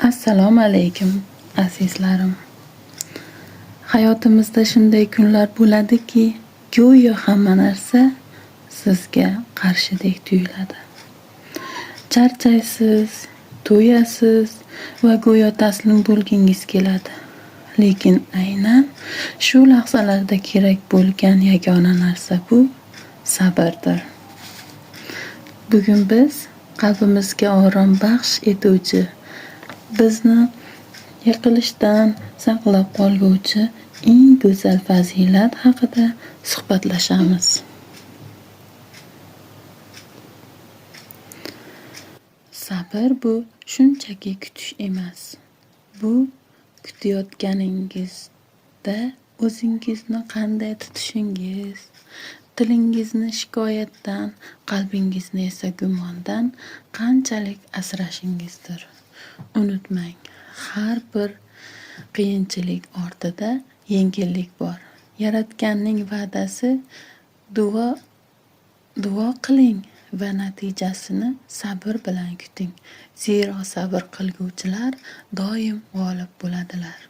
Assalomu alaykum, azizlarim. Hayotimizda shunday kunlar bo'ladiki, go'yo hamma narsa sizga qarshidek tuyuladi. Charchaysiz, to'yasiz va go'yo taslim bo'lgingiz keladi. Lekin aynan shu lahzalarda kerak bo'lgan yagona narsa bu sabrdir. Bugun biz qalbimizga orom baxsh etuvchi, bizni yiqilishdan saqlab qolguvchi eng go'zal fazilat haqida suhbatlashamiz. Sabr bu shunchaki kutish emas. Bu kutayotganingizda o'zingizni qanday tutishingiz, tilingizni shikoyatdan, qalbingizni esa gumondan qanchalik asrashingizdir. Unutmang, har bir qiyinchilik ortida yengillik bor. Yaratganning va'dasi duo qiling va natijasini sabr bilan kuting. Zero sabr qilguvchilar doim g'olib bo'ladilar.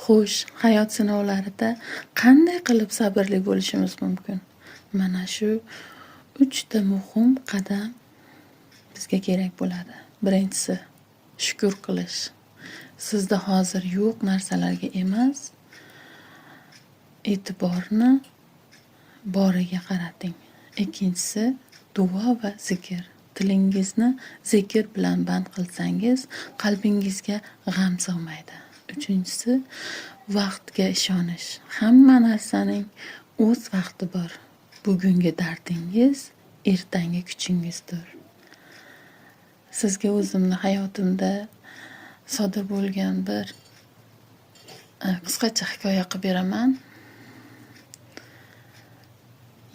Xo'sh, hayot sinovlarida qanday qilib sabrli bo'lishimiz mumkin? Mana shu 3 ta muhim qadam bizga kerak bo'ladi. Birinchisi shukur qilish. Sizda hozir yo'q narsalarga emas, e'tiborni boriga qarating. Ikkinchisi duo va zikr. Tilingizni zikr bilan band qilsangiz, qalbingizga g'am sig'maydi. Uchinchisi vaqtga ishonish. Hamma narsaning o'z vaqti bor. Bugungi dardingiz ertangi kuchingizdir. Sizga o'zimni hayotimda sodir bo'lgan bir qisqacha hikoya qilib beraman.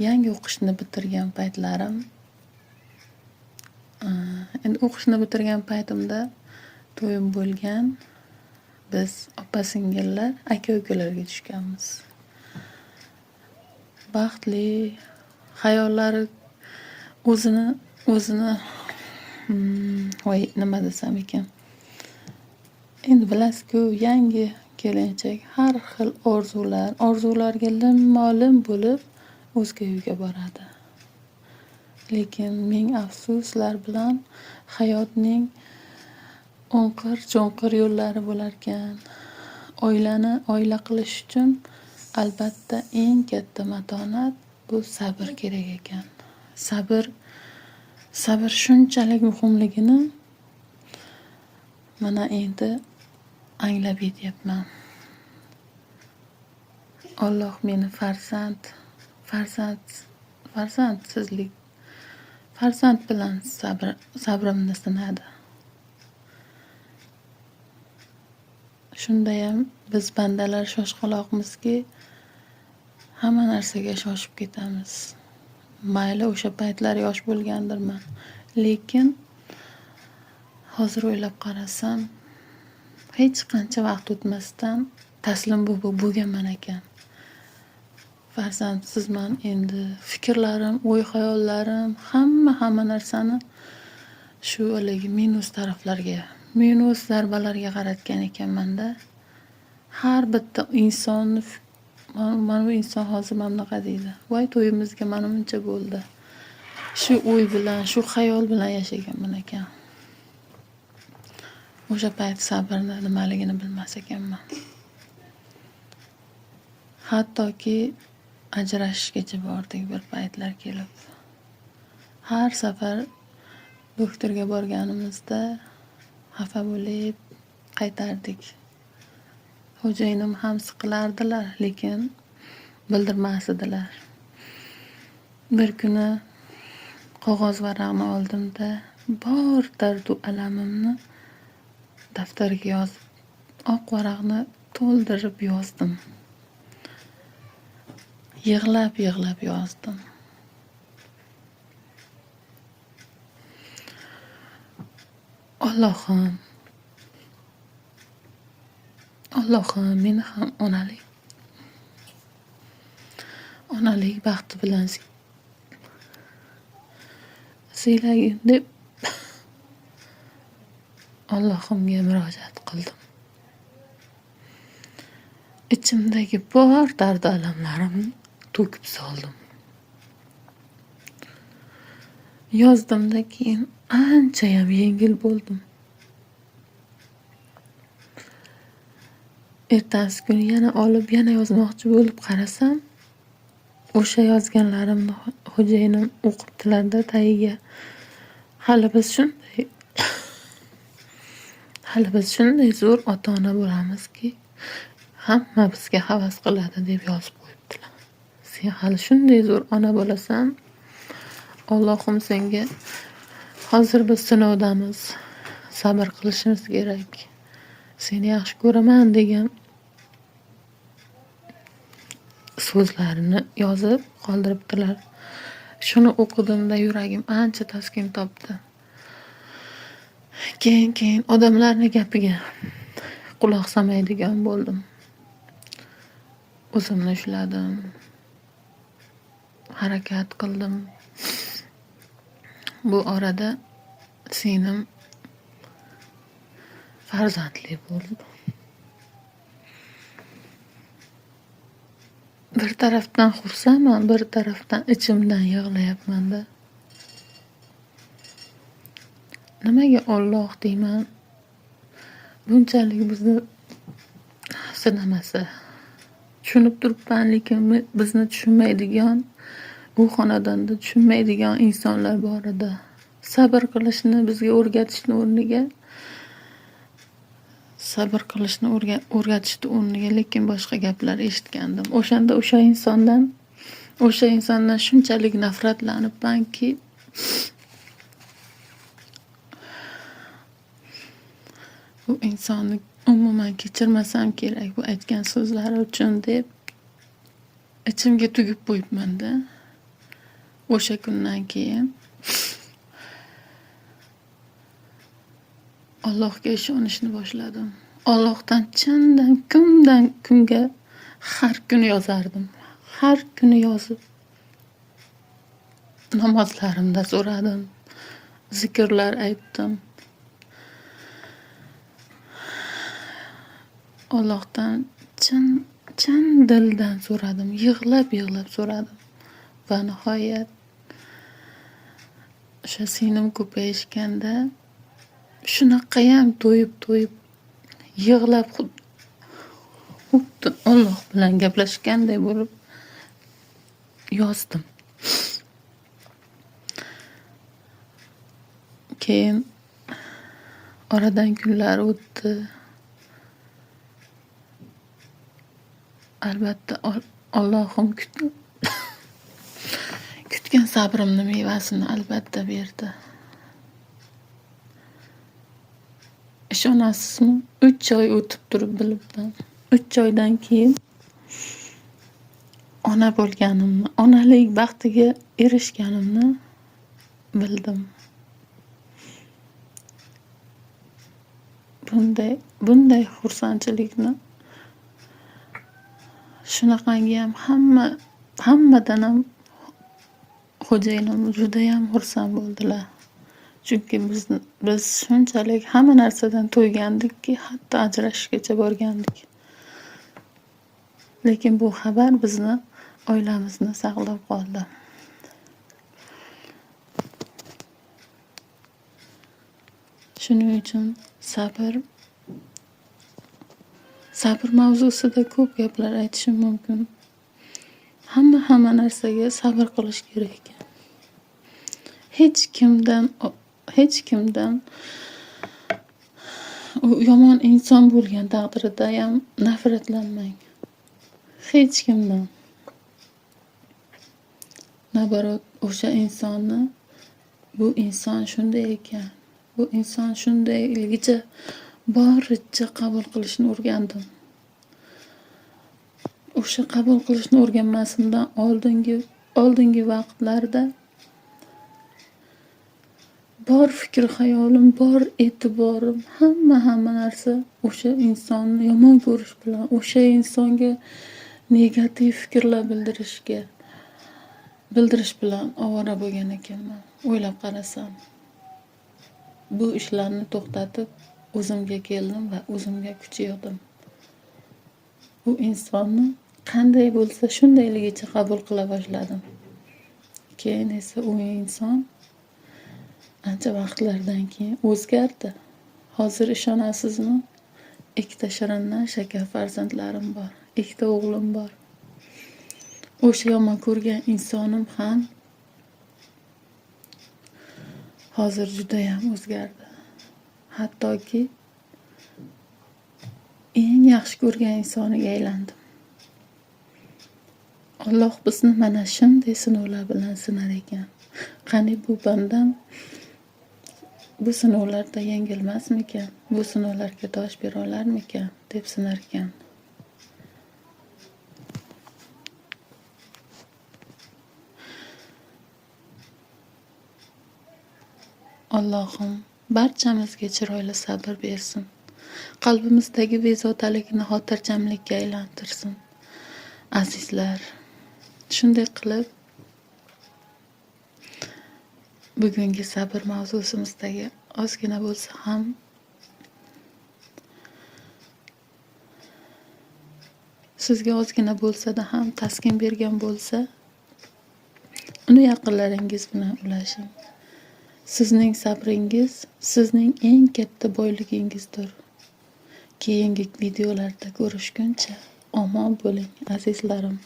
Yangi o'qishni bitirgan paytlarim, endi o'qishni bitirgan paytimda to'yim bo'lgan. Biz opa-singillar aka-ukalarga tushganmiz. Baxtli, xayollari o'zini voy, nima desam ekan. Endi bilasiz-ku, yangi kelinchak har xil orzular, orzularga limmo-lim bo'lib o'zga uyga boradi. Lekin ming afsuslar bilan hayotning o'nqir-cho'nqir yo'llari bo'larkan. Oilani oila qilish uchun albatta eng katta matonat bu sabr kerak ekan. Sabr shunchalik muhimligini mana endi anglab yetyapman. Alloh meni farzandsizlik, farzand bilan sabrimni sinadi. Shundayam biz bandalar shoshqaloqmizki, hamma narsaga shoshib ketamiz. Mayli, o'sha paytlar yosh bo'lgandirman. Lekin hozir o'ylab qarasam, hech qancha vaqt o'tmasdan taslim bo'lganman ekan. Farzandsizman endi. Fikrlarim, o'y-xayollarim, hamma narsani shu haligi minus taraflarga, minus zarbalarga qaratgan ekanman-da. Har bitta insonni mana bu inson hozir mana bunaqa deydi. Voy, to'yimizga mana buncha bo'ldi. Shu o'y bilan, shu xayol bilan yashaganman ekan. O'sha payt sabrni nimaligini bilmas ekanman. Hattoki ajrashishgacha bordik bir paytlar kelib. Har safar doktorga borganimizda xafa bo'lib qaytardik. Xo'jayinim ham siqilardilar, lekin bildirmas edilar. Bir kuni qog'oz varaqni oldimda, bor dardu alamimni daftarga yozib, oq varaqni to'ldirib yozdim. Yig'lab-yig'lab yozdim. Allohim, Allohim meni ham onalik baxti bilan siylagin deb. Allohimga murojaat qildim. Ichimdagi bor dardu alamlarimni to'kib soldim. Yozdimda keyin anchayam yengil bo'ldim. Ertasi kuni yana olib, yana yozmoqchi bo'lib qarasam, o'sha yozganlarimni xo'jayinim o'qibdilarda tagiga hali biz shunday zo'r ota-ona bo'lamizki, hamma bizga havas qiladi deb yozib qo'yibdilar. Sen hali shunday zo'r ona bo'lasan. Allohim senga hozir biz sinovdamiz. Sabr qilishimiz kerak. Seni yaxshi ko'raman degan so'zlarini yozib qoldiribdilar. Shuni o'qidimda yuragim ancha taskin topdi. Keyin odamlarning gapiga quloq solmaydigan bo'ldim. O'zimni ushladim. Harakat qildim. Bu orada singlim farzandli bo'ldi. Bir tarafdan xursandman, bir tarafdan ichimdan yig'layapman-da. Nimaga Alloh deyman, bunchalik bizni sinamasa. Tushunib turibman, lekin bizni tushunmaydigan, bu xonadonda tushunmaydigan insonlar bor edi. Sabr qilishni bizga o'rgatishni o'rniga, sabr qilishni o'rgatishni o'rniga, lekin boshqa gaplar eshitgandim. O'shanda o'sha insondan shunchalik nafratlanibmanki, bu insonni umuman kechirmasam kerak bu aytgan so'zlari uchun deb ichimga tugib qo'yibman-da. O'sha kundan keyin Allohga ishonishni boshladim. Allohdan chindan kundan kunga har kuni yozardim. Har kuni yozib namozlarimda so'radim, zikrlar aytdim. Allohdan chin dildan so'radim, yig'lab-yig'lab so'radim. Va nihoyat o'sha singlim ko'payishganda shunaqayam to'yib-to'yib yig'lab xuddi Alloh bilan gaplashganday bo'lib yozdim. Keyin oradan kunlar o'tdi. Albatta Allohim kutgan sabrimni mevasini albatta berdi. Ishonasizmi? 3 oy o'tib turib bilibman. 3 oydan keyin ona bo'lganimni, onalik baxtiga erishganimni bildim. Bunday xursandchilikni shunaqangi ham hammadan ham xo'jayinim judayam xursand bo'ldilar. Chunki biz shunchalik hamma narsadan to'ygandikki, hatto ajrashishgacha borgandik. Lekin bu xabar bizni oilamizni saqlab qoldi. Shuning uchun sabr mavzusida ko'p gaplar aytishim mumkin. Hamma narsaga sabr qilish kerak ekan. Hech kimdan u yomon inson bo'lgan taqdirida ham nafratlanmang. Hech kimdan. Naborot, o'sha insonni bu inson shunday ekan, bu inson shundayligicha boricha qabul qilishni o'rgandim. O'sha qabul qilishni o'rganmasimdan oldingi vaqtlarda bor fikr xayolim, bor e'tiborim, hamma narsa o'sha insonni yomon ko'rish bilan, o'sha insonga negativ fikrlar bildirish bilan ovora bo'lgan ekanman. O'ylab qarasam, bu ishlarni to'xtatib, O'zimga keldim va o'zimga kuch yig'dim. U insonni qanday bo'lsa shundayligicha qabul qila boshladim. Keyin esa u inson ancha vaqtlardan keyin o'zgardi. Hozir ishonasizmi? Ikkita shirindan shakar farzandlarim bor. Ikkita o'g'lim bor. O'sha yomon ko'rgan insonim ham hozir judayam o'zgardi. Hattoki eng yaxshi ko'rgan insoniga aylandim. Alloh bizni mana shunday sinovlar bilan sinar ekan. Qani bu bandam bu sinovlarda yengilmasmikan, bu sinovlarga dosh bera olarmikan deb sinar ekan. Allohim barchamizga chiroyli sabr bersin. Qalbimizdagi bezovtalikni xotirjamlikka aylantirsin. Azizlar, shunday qilib bugungi sabr mavzusimizdagi ozgina bo'lsa ham sizga ozgina bo'lsa-da ham taskin bergan bo'lsa, uni yaqinlaringiz bilan ulashing. Sizning sabringiz sizning eng katta boyligingizdir. Keyingi videolarda ko'rishguncha omon bo'ling, azizlarim.